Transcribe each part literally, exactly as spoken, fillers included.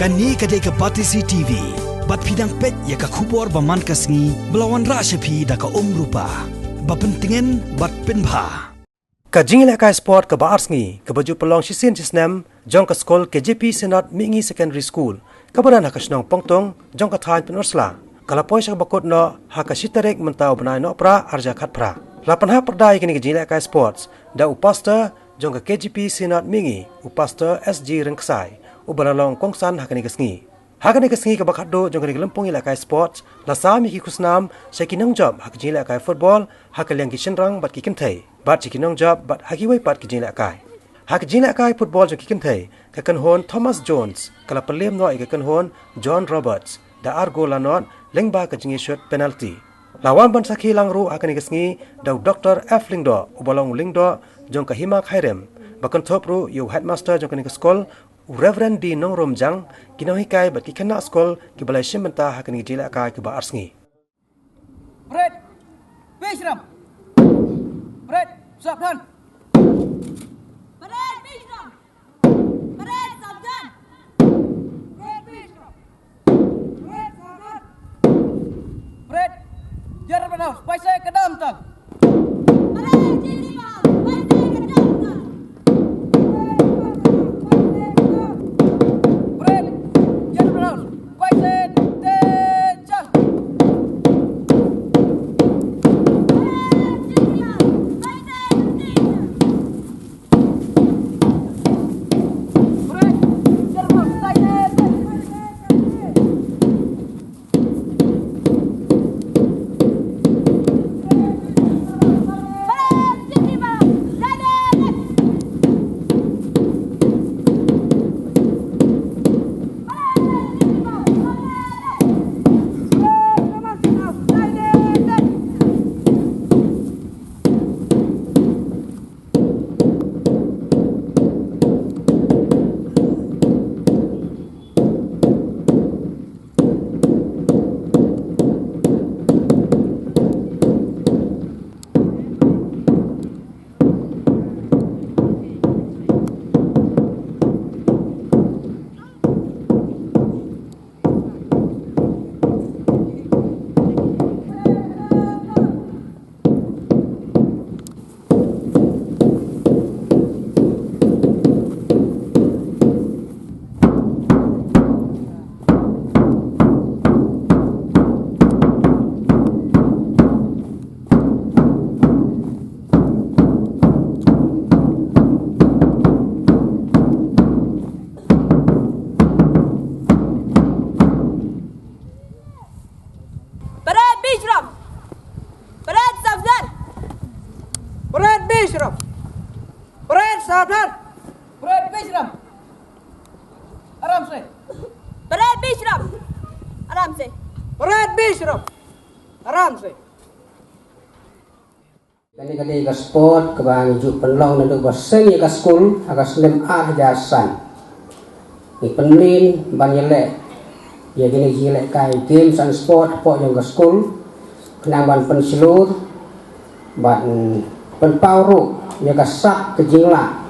Kane ka dei ka Batesi T V. Bad phi dang peit ïa ka khubor ba man ka sngi ba la wanrah sha phi da ka Umrupa. Ba pyntngen bad pynbha. Ka jingïalehkai sport kaba ar sngi kaba ju pynlong shisien shisnem jong ka skul K J P Synod Mihngi Secondary School kaba don ha ka shnong Pongtung jong ka thaiñ Pynursla ka la poi sha kaba kut noh ha ka shi tarik mynta u bnai Nohprah arhajar khatphra. La pynhap pyrda ïa kane ka jingïalehkai sports da u pastor jong ka K J P Synod Mihngi, u Pastor S G Rynksai, uba la long kongsan ha kane ka sngi. Ha kane ka sngi kaba khatduh jong kane ka lympung ïalehkai sports, la sam ïa ki khusnam sha ki nongjop ha ka jingïalehkai football ha ka liang ki shynrang bad ki kynthei, bad sha ki nongjop bad ha kiwei pat ki jingïalehkai. Ha ka jingïalehkai football jong ki kynthei, ka kynhun Thomas Jones ka la pynlem noh ïa ka kynhun John Roberts da ar gol la nod lyngba ka jingïashut penalty. La wan ban sakhi lang ruh ha kane ka sngi da u Doktor F Lyngdoh, uba long u lyngdoh jong ka Hima Khyrim, ba kynthup ruh ïa u headmaster jong kane ka skul, u Reverend D Nongrum Jang, ki nonghikai bad ki khynnah skul kiba la shim bynta ha kane ka jingïalehkai kaba ar sngi. Pret, Bishram. Pret, Sabdhan. Pret, Bishram. Pret, Sabdhan. Pret, Bishram. Pret, Sabdhan. Pret, Jerbenhaus, paise kedam tang. Pret, Jerbenhaus, paise kedam tang. Pret, Jerbenhaus, paise te chang. Parade Bishram. Parade Sabdhan. Parade Bishram. Parade Sabdhan. Parade Bishram. Aram se. Parade Bishram. Aram se. Parade Bishram. Aram se. Kane ka dei ka sport kaba ngi ju pynlong naduh ba seng ïa ka skul ha ka snem ar hajar san. Ngi pynlin ban ïaleh ïa kine ki ïalehkai games and sport hapoh jong ka skul, khnang ban pynshlur bad pynpaw ruh ïa ka sap ka jinglah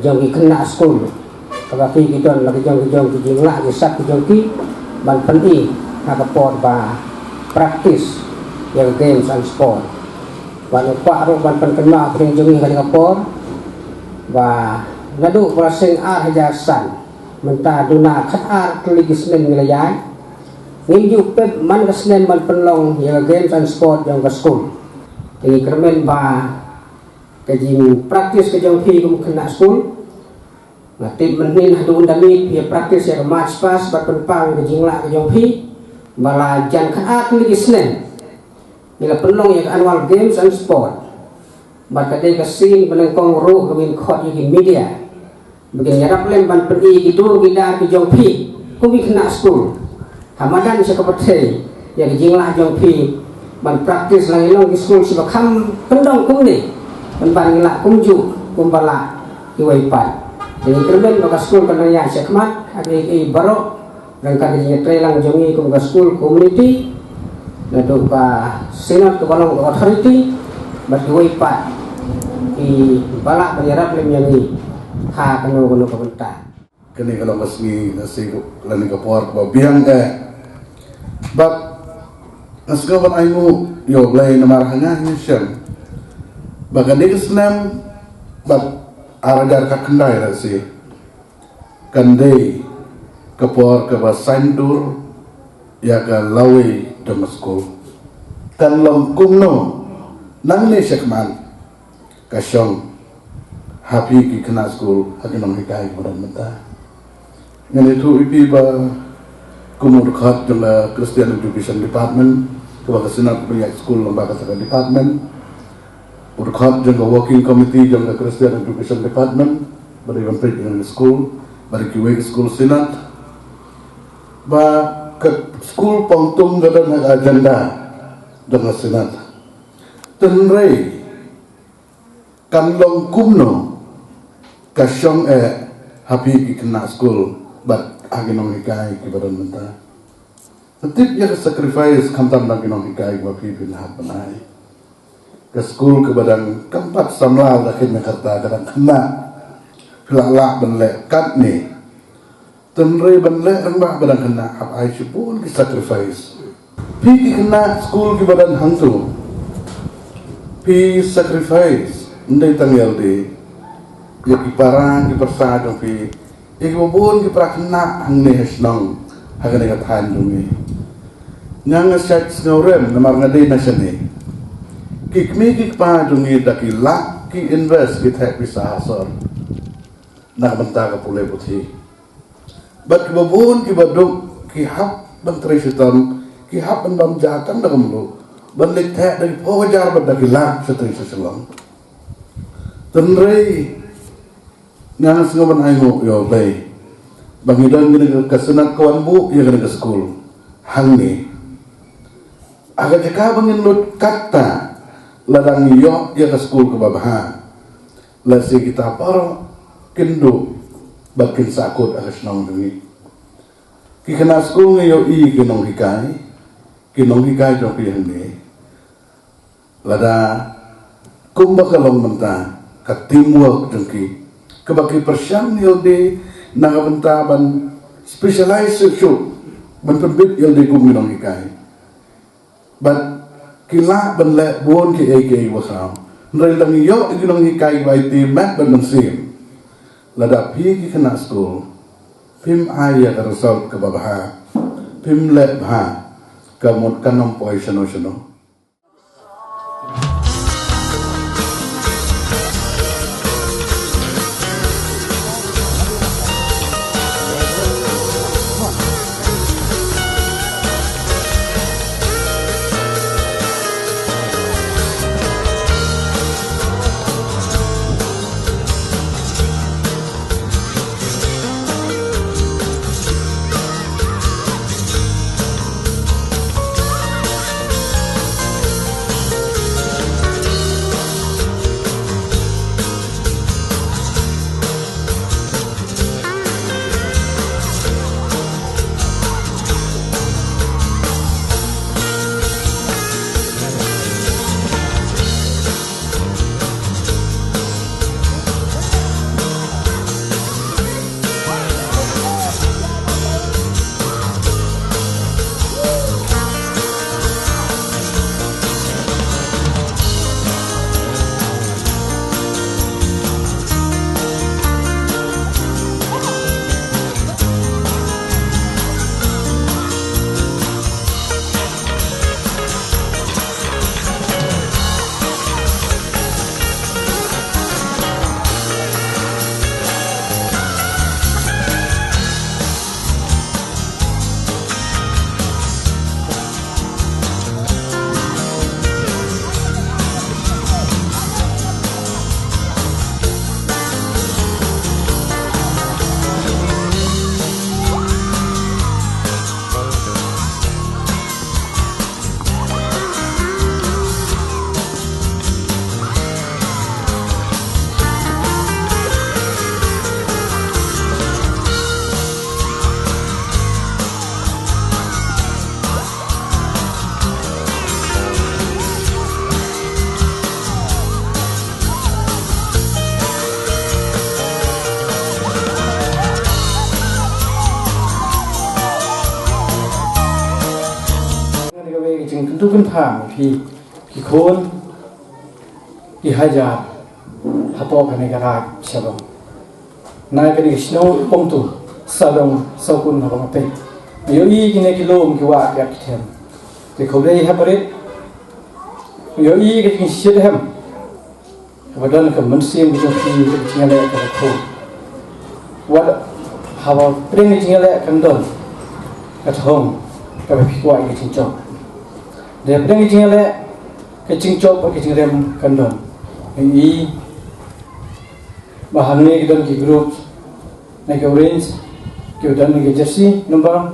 jong ki khynnah skul, kaba ki ki don la ki jong ki jong ki jinglah ki sap ki jong ki ban pyni ha ka por ba practice ïa ka games and sport. Bad ngi kwah ruh ban pynkynmaw pdeng jong ngi ha kane ka por ba naduh ba la seng ar hajar san mynta duna khatar tylli ki snem ngi la ïaid, ngim ju pep man ka snem ban pynlong ïa ka games and sport jong ka skul. Te ngi kyrmen ba ka jingpractice ka jong phi kum khynnah skul, nga tip mynhynnin haduh ynda miet phi ïa practice ïa ka march past bad pynpaw ïa ka jinglah ka jong phi, ba la jan khatar tylli ki snem ngi la pynlong ïa ka annual games and sport. Bad ka dei ka sien ba nyngkong ruh ba ngin khot ïa ki media ba kin ïarap lem ban pyni ïa ki dur ki dar ki jong phi kum ki khynnah skul ha madan sha ka pyrthei ïa ka jinglah jong phi ban practice lang ïa long ki skul shi ba kham kyndong kumne, ban ban ngi lah kumjuh kumba lah kiwei pat. Te ngi kyrmen ba ka skul kan nang ïaid shakhmat ha kiei kiei baroh ryngkat ka jingïatreilang jong ngi kum ka skul community, naduh ka synod kaba long ka authority bad kiwei pat kiba lah ban ïarap lem ïa ngi ha kano kano ka bynta. Kane ka long ka sngi, ka sngi lane ka por kaba biang eh. Bad nga sngewbha ban ai nguh ïa U Blei namar ha nga nga shem ba kane ka snem bad ar hajar khatkhyndai lehse kan dei ka por kaba saiñdur ïa ka lawei jong ka skul. Kan long kumno nangne shakhmat ka shong ha phi ki khynnah skul ha ki nonghikai kiba don mynta? Ngan ïathuh ïa phi ba kum u dkhot jong ka Christian Education Department, kaba ka Synod ka pynïaid skul lyngba kata ka department, u dkhot jong ka Working Committee jong ka Christian Education Department, ba dei ban peit ïa ka skul, ba dei kiwei ki skul Synod, ba ka skul Pongtung ka don ha ka agenda jong ka Synod. Hynrei kan long kumno ka shong eh ha phi ki khynnah skul bad ha ki nonghikai kiba don mynta? Nga tip ïa ka sacrifice khamtam na ki nonghikai kiba phi phi la hap ban ai. Ka skul kaba dang kam pat samla da khynnah, kata ka dang khynnah, phi la lah ban leh katne. Hynrei ban leh rangbah ba dang khynnah hap ai shibun ki sacrifice. Phi ki khynnah skul kiba don hangto, phi sacrifice ym dei tang ïalade ïa ki para ki pyrsa jong phi, ïa kiba bun ki para khynnah hangne ha shnong, ha kane ka thaiñ jong ngi. Nga nga shait sngewrem namar nga dei na shane. Ki kmie ki kpa jong ngi da ki lak ki invest, ki theh pisa ha sor na ka bynta ka pule puthi. Bad kiba bun kiba duk ki hap ban trei shitom, ki hap ban bam ja tang da ka mluh, ban leit theh da ki phew hajar bad da ki lak sha tei sha Shillong. Hynrei nga nga sngewbha ban ai nguh ïa U Blei ba ngi don kane ka Synod ka wan buh ïa kane ka skul hangne. Ha ka jaka ba ngin lut katta, lada ngi ïoh ïa ka skul kaba bha, lehse kita baroh kin duh bad kin sahkut ha ka shnong jong ngi. Ki khynnah skul ngi ïohi ki nonghikai, ki nonghikai jong ki hangne. Lada kumba ka long mynta ka teamwork jong ki, kaba ki pyrshang ïalade na ka bynta ban specialize shuh shuh, ban pynbit ïalade kum ki nonghikai. Bad ki lah ban leh bun kiei kiei bakhraw. Hynrei lada ngi ïoh ïa ki nonghikai kiba aiti met bad mynsiem, lada phi ki khynnah skul phim ai ïa ka result kaba bha, phim leh bha, ka mut kan ym poi shano shano. Kyntu kynpham ïa phi ki khun ki hajar hapoh kane ka raid Shillong. Na kane ka shnong Pongtu, Sawdong, Sawkun ha Bangladesh. Ïohi kine ki lum ki wah ki ap ki them. Te khublei ha barit. Ïohi ka jingshitom kaba don ka mynsiem ka jong phi, ka jingïaleh kaba khuid. Wat haba pdeng ka jingïaleh kan don ka thong kaba phi kwah ka jingjop. Dei pdeng ka jingïaleh ka jingjop ka jingrem kan don. Ngi i ba hangne ki don ki group na ki orange, ki don ki jersey number,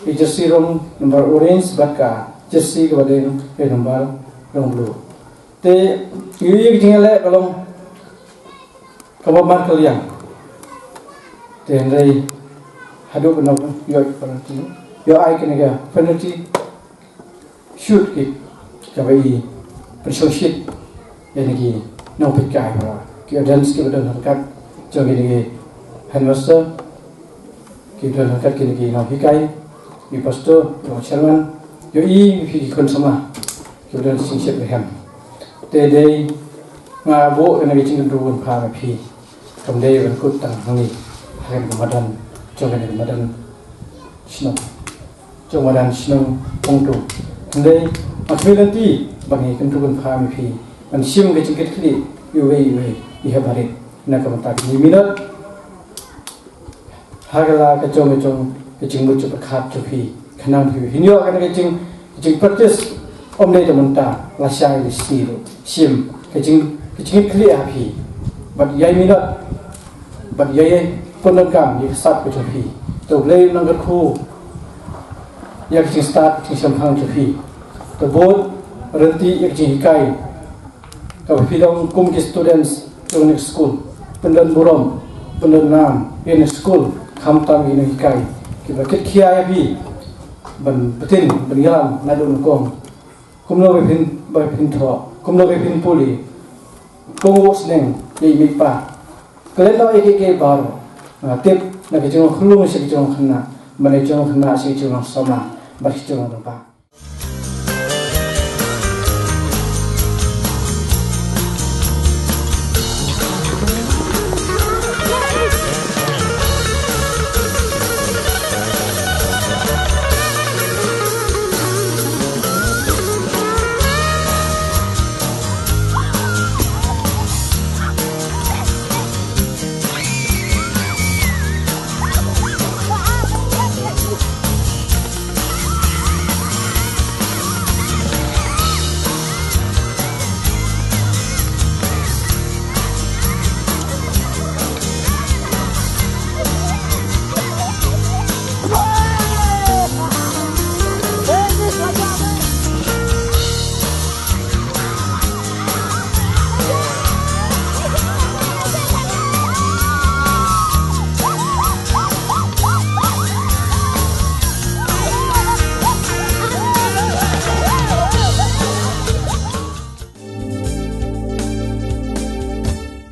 ki jersey rong number orange bad ka jersey kaba dei ka number rong blue. Te ïa ka jingïaleh ka long kaba markylliang. Te hynrei haduh ba nang ïoh penalty, ïoh ai kane ka penalty shoot kick kaba i pynshongshit ïa kine ki nongpeitkai para ki audience kiba don ryngkat jong kine ki headmaster, ki don ryngkat kine ki nonghikai, i pastor, i chairman, ïohi phi ki khun samla kiba don shisha ba hem. Te dei nga buh ïa kane ka jingkyntu kynpham ïa phi. Kam dei ban kut tang hangne ha kane ka madan jong kane ka madan shnong, jong madan shnong Pongtu. Hynrei nga kyrpad lynti ba ngi kyntu kynpham ïa phi ban shim ka jingkitkhlieh iwei iwei ïa barit na ka bynta kine ki minot. Ha ka la ka jong ka jong ka jingmut jingpyrkhat jong phi, khnang phi hin ïoh kane ka jing, ka jingpractice ym dei tang mynta, lashai lashisngi ruh. Shim ka jing, ka jingkitkhlieh ha phi bad ïai minot bad ïai pyndonkam ïa ka sap ka jong phi. To Blei un nang kyrkhu ïa ka jingstad ka jingshemphang jong phi. To bud ryntih ïa ka jinghikai kaba phi long kum ki students jong kane ka skul, pyndon burom, pyndon nam ïa kane ka skul, khamtam ïa ki nonghikai kiba kit khia ïa phi ban btin ban ïalam naduh nyngkong. Kumno ba phin, ba phin thoh, kumno ba phin pule, kumno sneng ïa i mei i pa. Klet noh ïa kiei kiei baroh, nga tip, na ka jinglong khyllung sha ka jinglong khynnah, na ka jinglong khynnah sha ka jinglong samla bad ka jinglong rangbah.